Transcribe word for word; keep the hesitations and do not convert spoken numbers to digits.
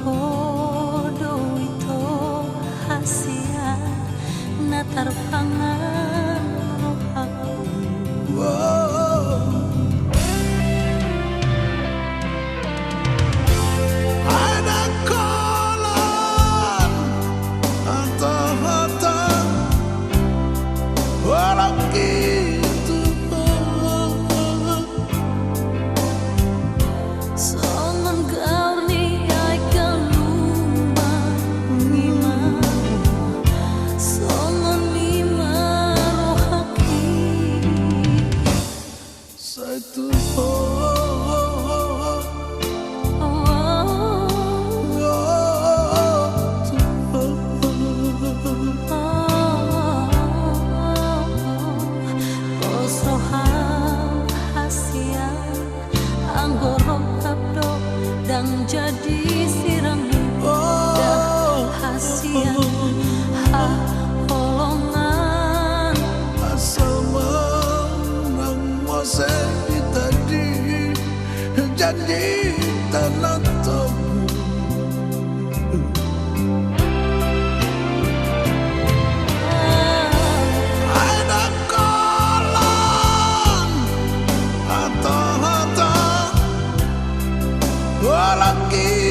Ho do ito hasian na tarpangan rohangku. Ai ndang holan hata-hata, holan gitu. Songon gaor ni aek galumbang i ma, songon i ma rohangki. Sai tu ho, ho, ho, ho, ho, ho, tu ho, ho, ho, ho, ho, ho. Pos roham hasian, anggo rongkap do ndang jadi sirang ni poda hasian haholongan. Asa ma nang mose hita di janjita na togu. Ai ndang holan hata-hata, holan gitu.